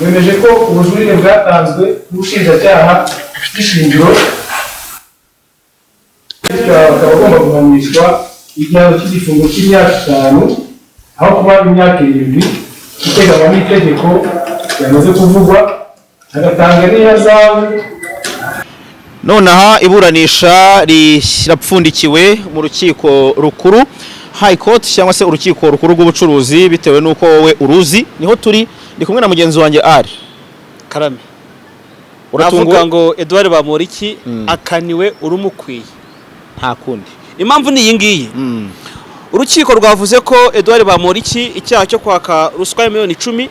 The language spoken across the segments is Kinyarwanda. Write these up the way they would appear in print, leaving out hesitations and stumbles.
Rwemeje ko ubujurire bwatanzwe n'ubushinjacyaha bufite ishingiro, bityo bakaba bagomba guhanishwa igihano cy'igifungo cy'imyaka 5 aho kuba imyaka 7 iteganywa n'itegeko ryamaze kuvugwa, agatanga n'ihazabu. Nonaha iburanisha rirapfundikiwe mu rukiko rukuru, High Court, cyangwa se urukiko rukuru rw'ubucuruzi, bitewe n'uko wowe uruzi. Niho turi, ndi kumwe na mugenzi wanjye Ari. Karame. Uratunguwe? Navuga ngo Edouard Bamporiki akaniwe urumukwiye. Nta kundi. Impamvu ni iyi ngiyi: urukiko rwavuze ko Edouard Bamporiki icyaha cyo kwaka ruswa ya miliyoni 10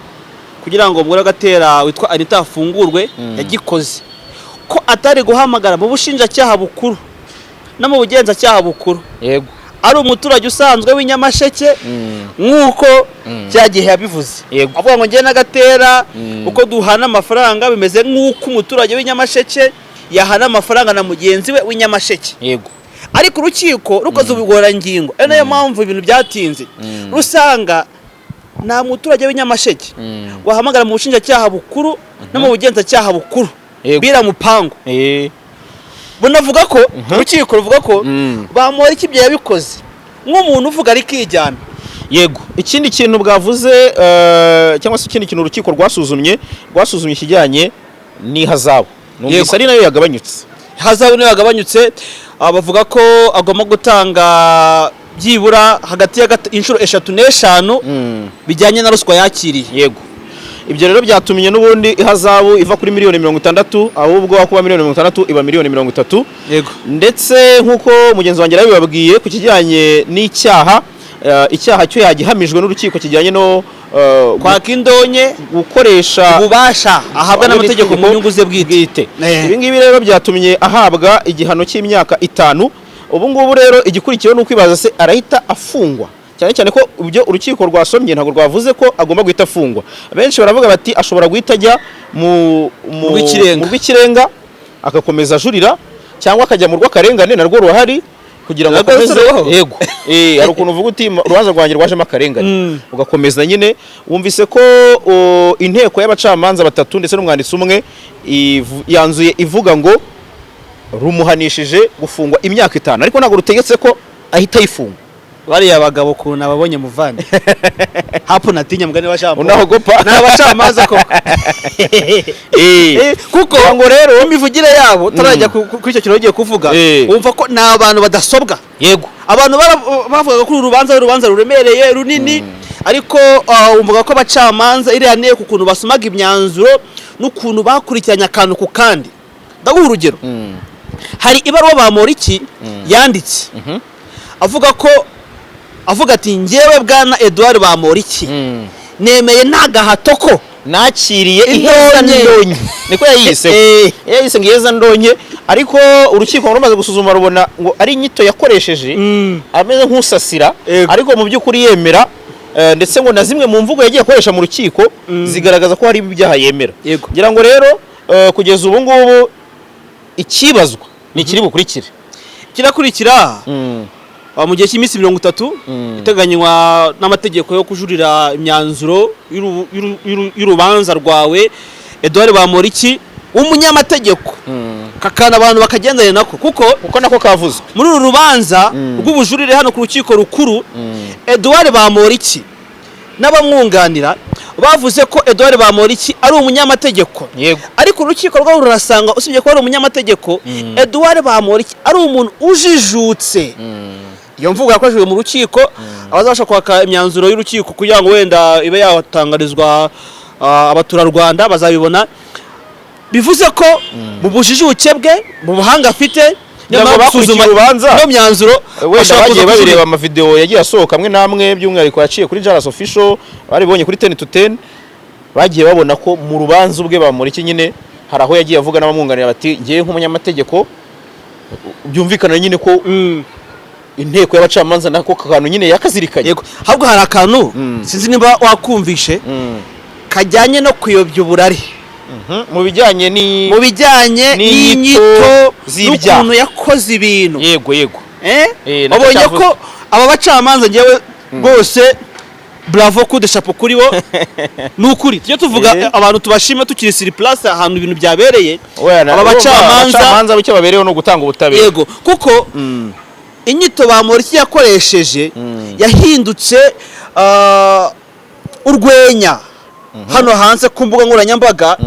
kugira ngo umugore w'Agatera witwa Anita afungurwe yagikoze, ko atari guhamagara mu bushinjacyaha bukuru no mu bugenzacyaha bukuru, ari umuturage usanzwe w'inyamasheke nk'uko cya gihe yabivuze, avuga ngo njye n'Agatera uko duhana amafaranga bimeze nk'uko umuturage w'inyamasheke yahana amafaranga na mugenzi we w'inyamasheke. Ariko urukiko rukoze ubugororangingo, ari nayo mpamvu ibintu byatinze, rusanga nta muturage w'inyamasheke wahamagara mu bushinjacyaha bukuru no mu bugenzacyaha bukuru biriya mupango. Bunavuga ko, urukiko ruvuga ko Bamporiki ibyo yabikoze nk'umuntu uvuga arikijyana. Yego, ikindi kintu bwavuze, cyangwa se ikindi kintu urukiko rwasuzumye ikijyanye n'ihazabu, numvise ari nayo yagabanyutse. Hazabu niyo yagabanyutse. Bavuga ko agomba gutanga byibura hagati ya inshuro 3 n'eshanu bijyanye na ruswa yakiriye. Yego, ibyo rero byatumye n'ubundi ihazabu iva kuri miliyoni 60, ahubwo aho kuba miliyoni 60 iba miliyoni 30. Ndetse nk'uko mugenzi wanjye yabibabwiye ku kijyanye n'icyaha, icyaha cyo yagihamijwe n'urukiko kijyanye no kwaka indonke, gukoresha ububasha ahabwa n'amategeko mu nyungu ze bwite. Ibi ngibi rero byatumye ahabwa igihano cy'imyaka 5. Ubu ngubu rero igikurikiyeho ni ukwibaza se arahita afungwa, cyane cyane ko ibyo urukiko rwasomye ntabwo rwavuze ko agomba guhita afungwa. Benshi baravuga bati ashobora guhita ajya mu rw'ikirenga. Mu rw'ikirenga agakomeza ajurira, cyangwa akajya mu rw'akarengane, narwo ruhari, kugira ngo Narwo akomeze. ruhari. Yego, hari ukuntu uvuga uti urubanza rwanjye rwajemo akarengane, ugakomeza nyine. Wumvise ko inteko y'abacamanza batatu ndetse n'umwanditsi umwe yanzuye ivuga ngo rumuhanishije gufungwa imyaka 5, ariko ntabwo rutegetse ko ahita ayifunga. Bariya bagabo ukuntu ababonye muvande hapo natinya mugani wa Jean Paul. Unaogopa. Ni abacamanza koko. Kuko Kugira ngo rero imivugire yabo utarajya kuri icyo kintu ugiye kuvuga, wumva ko ni abantu badasobwa. Abantu bavugaga ko uru rubanza ari urubanza ruremereye, runini, ariko wumvaga ko abacamanza, iriya nteko, ukuntu basomaga imyanzuro n'ukuntu bakurikiranye akantu ku kandi. Ndaguha urugero: hari ibaruwa Bamporiki yanditse avuga ko, avuga ati "Njyewe bwana Edouard Bamporiki nemeye nta gahato ko nakiriye indonke." Iheza ndonke, niko yayise. Yayise ngo iheza ndonke, ariko urukiko rumaze gusuzuma rubona ngo ari inyito yakoresheje ameze nk'usasira, ariko mu by'ukuri yemera, ndetse ngo na zimwe mu mvugo yagiye akoresha mu rukiko zigaragaza ko hari ibyaha yemera. Ngira ngo rero kugeza ubu ngubu ikibazwa ni ikiri bukurikire. Kirakurikira mu gihe cy'iminsi 30 iteganywa n'amategeko yo kujurira imyanzuro y'urubanza rwawe. Edouard Bamporiki w'umunyamategeko, kakana abantu bakagendana nako kuko kuko nako kavuzwe muri uru rubanza rw'ubujurire hano ku rukiko rukuru, Edouard Bamporiki n'abamwunganira bavuze ko Edouard Bamporiki ari umunyamategeko, ariko urukiko rwo rurasanga usibye kuba ari umunyamategeko, Edouard Bamporiki ari umuntu ujijutse. Iyo mvugo yakoreshejwe mu rukiko. Abazabasha kwaka imyanzuro y'urukiko kugira ngo wenda ibe yatangarizwa abaturarwanda bazabibona. Bivuze ko mu bujijuke bwe, mu buhanga afite, Kugira ngo nyamara bakurikiye gusuzuma urubanza, ino myanzuro wenda bashobora bagiye kuza babireba kujurira. Amavideo yagiye asohoka amwe n'amwe, by'umwihariko yaciye kuri Jaras Official, baribonye kuri 10 to 10, bagiye babona ko mu rubanza ubwe Bamporiki nyine hari aho yagiye avuga n'abamwunganira bati ngewe nk'umunyamategeko, byumvikana nyine ko inteko y'abacamanza nako kantu nyine yakazirikanye. Yego, ahubwo hari akantu sinzi niba wakumvishe kajyanye no kuyobya uburari. Mu bijyanye ni mu bijyanye n'inyito n'inyito z'ibyaha. N'ukuntu yakoze ibintu. Yego. Eh? Nacyo Wabonye cyavuzwe. ko aba bacamanza, ngewe rwose Bravo, coup de chapeau kuri bo. Ni ukuri, tujye tuvuga abantu tubashima tukiri sur place, ahantu ibintu byabereye. Aba bacamanza- Abacamanza icyo babereyeho ni ugutanga ubutabera. Yego, kuko inyito Bamporiki yakoresheje yahindutse urwenya hano hanze ku mbuga nkoranyambaga,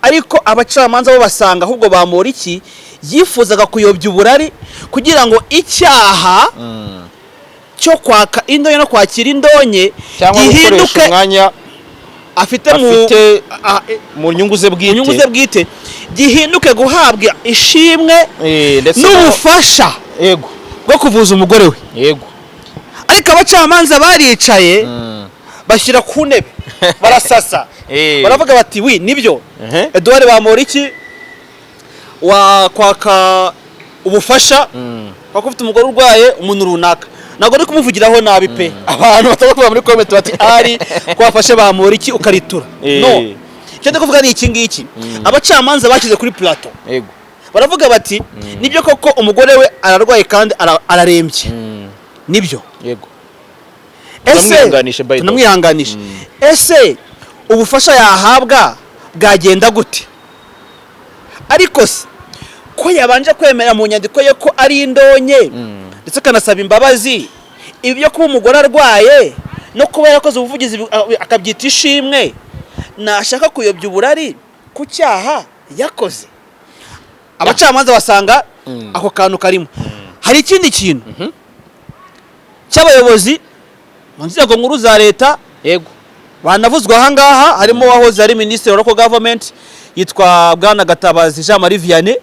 ariko abacamanza bo basanga ahubwo Bamporiki yifuzaga kuyobya uburari kugira ngo icyaha cyo kwaka indonke no kwakira indonke cyangwa gukoresha gihinduke umwanya afite mu afite mu nyungu ze mu bwite, nyungu ze bwite, gihinduke guhabwa ishimwe ndetse n'ubufasha bwo kuvuza umugore we. Ariko abacamanza baricaye, bashyira ku ntebe, barasasa, baravuga bati: "Wi, nibyo, Edouard Bamporiki wa kwaka ubufasha kwaka ufite umugore urwaye umuntu runaka." Ntabwo ari kumuvugiraho nabi pe, abantu bataba kuva muri comment bati ari ko wafashe Bamporiki ukaritura. No, icyo ndi kuvuga ni iki ngiki: abacamanza bashyize kuri plateau, baravuga bati: "Nibyo koko umugore we ararwaye kandi ararembye, nibyo." Ese Tunamwihanganishe, by the way. Tunamwihanganishe. Ese ubufasha yahabwa bwagenda gute? Ariko se ko yabanje kwemera mu nyandiko ye ko ari indonke, ndetse akanasaba imbabazi, ibi byo kuba umugore arwaye no kuba yarakoze ubuvugizi akabyita ishimwe, nashaka kuyobya uburari ku cyaha yakoze? Abacamanza basanga ako kantu karimo. Hari ikindi kintu cy'abayobozi mu nzego nkuru za leta banavuzwe ahangaha, harimo uwahoze ari minisitiri wa local government yitwa bwana Gatabazi Jean Marie Vianney,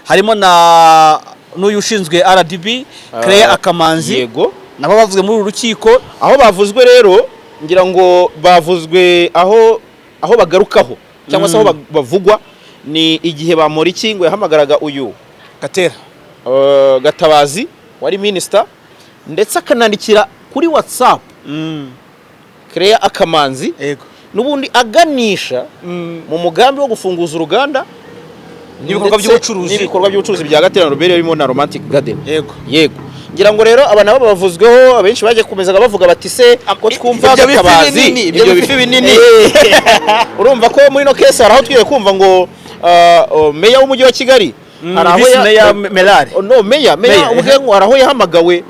harimo na n'uyu ushinzwe RDB, Claire Akamanzi, nabo bavuzwe muri uru rukiko. Aho bavuzwe rero, ngira ngo bavuzwe aho bagarukaho cyangwa se aho bavugwa ni igihe Bamporiki ngo yahamagaraga uyu Gatera, Gatabazi wari minisita, ndetse akanandikira kuri WhatsApp Claire Akamanzi, n'ubundi aganisha mu mugambi wo gufunguza uruganda n'ibikorwa ndetse by'ubucuruzi. N'ibikorwa by'ubucuruzi bya Gatera Robert birimo na Romantic Garden. Yego, ngira ngo rero aba nabo bavuzweho, abenshi bagiye gukomezaga bavuga bati: "Se ko twumva Ibyo bifi Gatabazi, binini, ibyo bifi binini." Urumva ko muri ino case hari aho twiye kumva ngo meya w'umujyi wa Kigali hari aho Visi Meya Merari. Oh, no, meya Meya, ubwe ngo hari aho yahamagawe,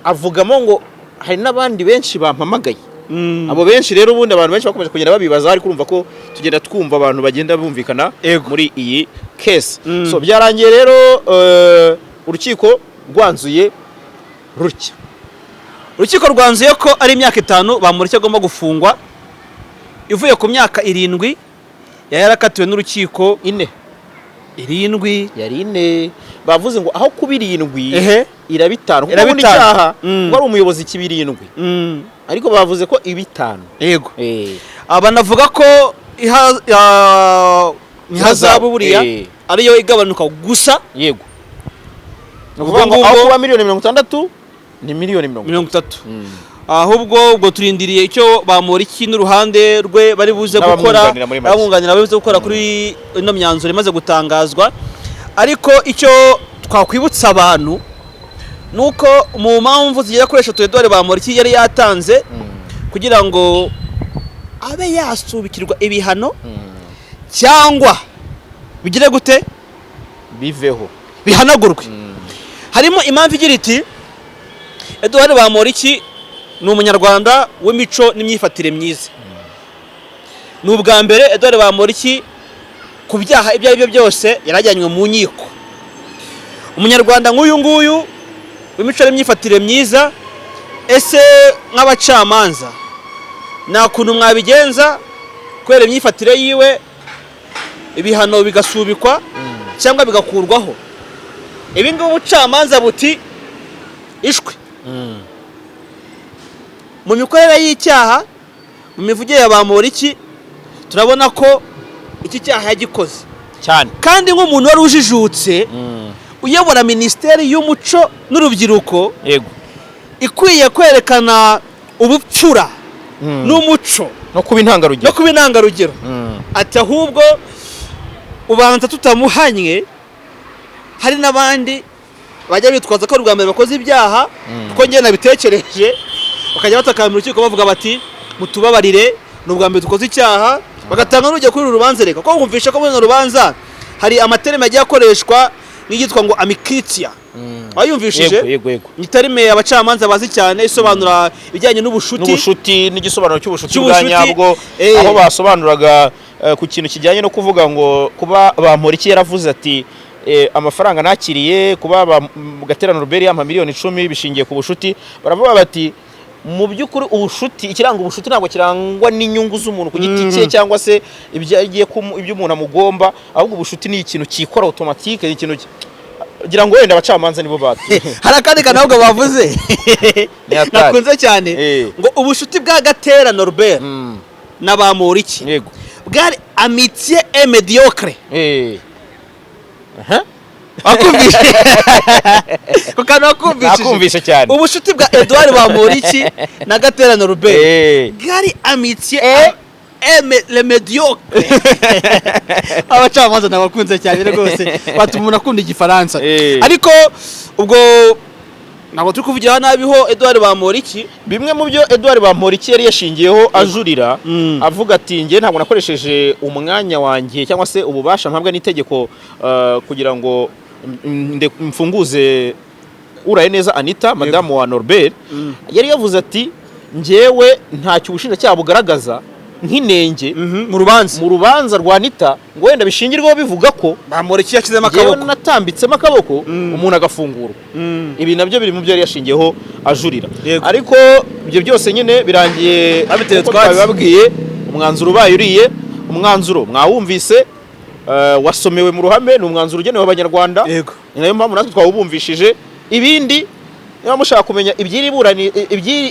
avugamo ngo hari n'abandi benshi bampamagaye. Abo benshi rero, ubundi abantu benshi bakomeje kugenda babibaza, ariko urumva ko tugenda twumva abantu bagenda bumvikana muri iyi case. So byarangiye rero urukiko rwanzuye rutya. Urukiko rwanzuye ko ari imyaka 5 Bamporiki agomba gufungwa, ivuye ku myaka 7 yari yarakatiwe n'urukiko. 4. 7. Yari 4, bavuze ngo aho kuba 7 iraba 5, kuko Iraba ubundi 5. icyaha ngo ari umuyobozi kiba 7, ariko bavuze ko iba 5. Banavuga ko ihazabu buriya ariyo igabanuka gusa. Yego, ni Ubwo ukuvuga ngo ngubwo- aho kuba miliyoni 60 ni miliyoni 30. 30. Ahubwo ubwo turindiriye icyo Bamporiki n'uruhande rwe bari buze gukora, n'abamwunganira muri make. N'abamwunganira bari buze gukora kuri ino myanzuro imaze gutangazwa. Ariko icyo twakwibutsa abantu ni uko mu mpamvu zigera kuri 3 Edouard Bamporiki yari yatanze kugira ngo abe yasubikirwa ibihano cyangwa bigire gute, biveho, bihanagurwe, harimo impamvu igira iti: "Edouard Bamporiki ni umunyarwanda w'imico n'imyifatire myiza. Ni ubwa mbere Edouard Bamporiki ku byaha ibyo ari byo byose yarajyanywe mu nkiko. Umunyarwanda nk'uyu nguyu w'imico n'imyifatire myiza, ese nk'abacamanza nta kuntu mwabigenza kubera imyifatire yiwe ibihano bigasubikwa cyangwa bigakurwaho?" Ibi ngibi ubucamanza buti: "Ishwi, mu mikorere y'icyaha, mu mivugire ya Bamporiki, turabona ko iki cyaha yagikoze kandi nk'umuntu wari ujijutse uyobora Minisiteri y'Umuco n'Urubyiruko ikwiye kwerekana ubupfura n'umuco no kuba intangarugero, no kuba intangarugero." Ati: "Ahubwo ubanza tutamuhanye, hari n'abandi bajya bitwaza ko ari ubwa mbere bakoze ibyaha, kuko njye nabitekereje." Bakajya batakambira urukiko bavuga bati: "Mutubabarire, ni ubwa mbere dukoze icyaha." Bagatanga n'urugero kuri uru rubanza. Reka ko wumvisha ko muri runo rubanza hari ama terme agiye akoreshwa, nk'iryitwa ngo amicitia. Wayumvishije? Yego. Ni terme abacamanza bazi cyane, isobanura ibijyanye n'ubushuti. N'ubushuti, n'igisobanuro cy'ubushuti bwa Cy'ubushuti, nyabwo. Aho basobanuraga ku kintu kijyanye no kuvuga ngo kuba Bamporiki yaravuze ati amafaranga nakiriye, kuba Gatera Norbert yampa miliyoni 10 bishingiye ku bushuti, baravuga bati: "Mu by'ukuri ubushuti, ikiranga ubushuti ntabwo kirangwa n'inyungu z'umuntu ku giti cye cyangwa se ibyo agiye ibyo umuntu amugomba, ahubwo ubushuti ni ikintu cyikora automatique, ni ikintu gira ngo wenda abacamanza nibo batu." Hari akandi kantu ahubwo bavuze Ni hatari. nakunze cyane, ngo ubushuti bwa Gatera Norbert na Bamporiki bwari amitié et médiocre. Wakumvishe ku kantu? Wakumvishije? Nakumvishe cyane. Ubushuti bwa Edouard Bamporiki na Gatera Norbert bwari amitié et le médiocre. Abacamanza nabakunze cyane rwose, batuma umuntu akunda Igifaransa. Ariko ubwo ntabwo turi kuvugira nabiho Edouard Bamporiki. Bimwe mu byo Edouard Bamporiki yari yashingiyeho ajurira, avuga ati: "Njye ntabwo nakoresheje umwanya wanjye cyangwa se ububasha mpabwa n'itegeko kugira ngo mfunguze Uraye Neza Anita, madamu wa Norbert." Yari yavuze ati: "Njyewe ntacyo ubushinjacyaha bugaragaza nk'inenge mu rubanza mu rubanza rwa Anita ngo wenda bishingirweho bivuga ko Bamporiki yashyizemo njyewe akaboko." natambitsemo akaboko umuntu agafungurwa. Ibi nabyo biri mu byo yari yashingiyeho ajurira. Ariko ibyo byose nyine birangiye Babiteye nk'uko utwatsi. twabibabwiye, umwanzuro ubaye uriye. Umwanzuro mwawumvise, wasomewe mu ruhame, ni umwanzuro ugenewe Abanyarwanda. Ni nayo mpamvu natwe twawubumvishije. Ibindi, niba mushaka kumenya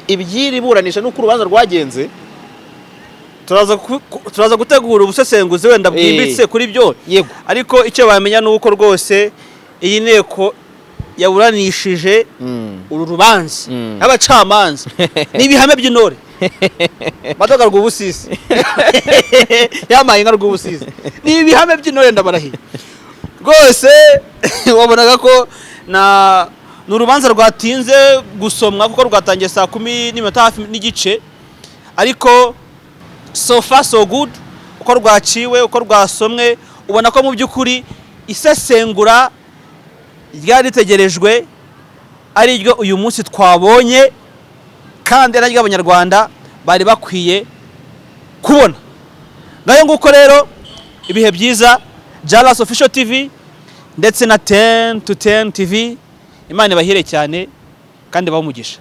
iby'iri buranisha n'uko urubanza rwagenze, Turaza gutegura ubusesenguzi wenda bwimbitse kuri byo. Ariko icyo bamenya ni uko rwose iyi nteko yaburanishije uru rubanza n'abacamanza ni ibihame by'intore Madoka Rwubusisi yamaye inka. Rwubusisi ni ibihame by'intore, ndabarahiye rwose. Wabonaga ko na ni urubanza rwatinze gusomwa kuko rwatangiye saa kumi n'iminota hafi n'igice, ariko so far so good. Uko rwaciwe, uko rwasomwe, ubona ko mu by'ukuri isesengura ryari ritegerejwe ari ryo uyu munsi twabonye, kandi ari ryo Abanyarwanda bari bakwiye kubona. Ngayo nguko rero, ibihe byiza. Jalas Official TV ndetse na 10 to 10 TV, Imana ibahire cyane kandi ibahe umugisha.